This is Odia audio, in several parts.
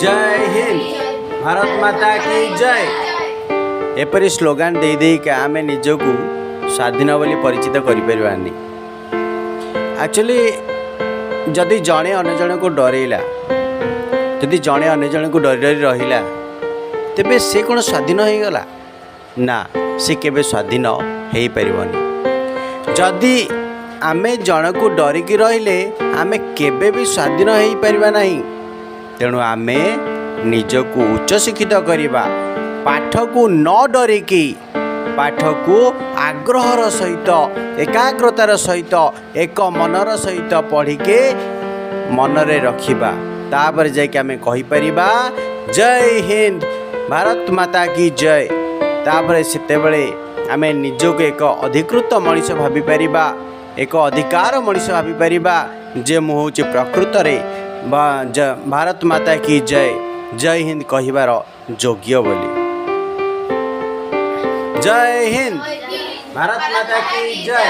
ଜୟ ହିନ୍ଦ, ଭାରତ ମାତା କି ଜୟ। ଏପରି ସ୍ଲୋଗାନ ଦେଇ ଦେଇକା ଆମେ ନିଜକୁ ସ୍ୱାଧୀନ ବୋଲି ପରିଚିତ କରିପାରିବାନି। ଆକ୍ଚୁଆଲି ଯଦି ଜଣେ ଅନ୍ୟ ଜଣକୁ ଡରେଇଲା, ଯଦି ଜଣେ ଅନ୍ୟ ଜଣକୁ ଡରି ଡରି ରହିଲା, ତେବେ ସେ କ'ଣ ସ୍ୱାଧୀନ ହେଇଗଲା? ନା, ସେ କେବେ ସ୍ୱାଧୀନ ହେଇପାରିବନି। ଯଦି ଆମେ ଜଣକୁ ଡରିକି ରହିଲେ, ଆମେ କେବେ ବି ସ୍ୱାଧୀନ ହେଇପାରିବା ନାହିଁ। ତେଣୁ ଆମେ ନିଜକୁ ଉଚ୍ଚଶିକ୍ଷିତ କରିବା, ପାଠକୁ ନ ଡରିକି ପାଠକୁ ଆଗ୍ରହର ସହିତ, ଏକାଗ୍ରତାର ସହିତ, ଏକ ମନର ସହିତ ପଢ଼ିକି ମନରେ ରଖିବା। ତାପରେ ଯାଇକି ଆମେ କହିପାରିବା, ଜୟ ହିନ୍ଦ, ଭାରତ ମାତା କି ଜୟ। ତାପରେ ସେତେବେଳେ ଆମେ ନିଜକୁ ଏକ ଅଧିକୃତ ମଣିଷ ଭାବିପାରିବା, ଏକ ଅଧିକାର ମଣିଷ ଭାବିପାରିବା ଯେ ମୁଁ ହେଉଛି ପ୍ରକୃତରେ ବା ଭାରତ ମାତା କି ଜୟ, ଜୟ ହିନ୍ଦ କହିବାର ଯୋଗ୍ୟ ବୋଲି। ଜୟ ହିନ୍ଦ, ଭାରତ ମାତା କି ଜୟ।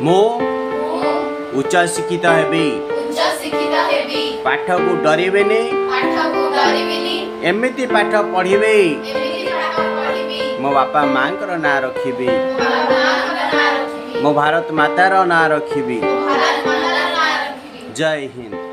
ମୁଁ ଉଚ୍ଚ ଶିକ୍ଷିତ ହେବି। ଉଚ୍ଚ ଶିକ୍ଷିତ ହେବି। ପାଠକୁ ଡରିବିନି। ପାଠକୁ ଡରିବିନି। ଏମିତି ପାଠ ପଢ଼ିବି, ଏମିତି ପାଠ ପଢ଼ିବି, ମୋ ବାପା ମାଙ୍କର ନାଁ ରଖିବି, ମୋ ବାପା ମାଙ୍କର ନାଁ ରଖିବି, ମୋ ଭାରତ ମାତାର ନାଁ ରଖିବି। ମୋ ଭାରତ ମାତାର ନାଁ ରଖିବି। ଜୟ ହିନ୍ଦ।